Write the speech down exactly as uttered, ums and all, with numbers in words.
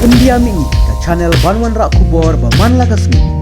India Mihni, ka channel ban wanrah khubor ba man la ka sngi.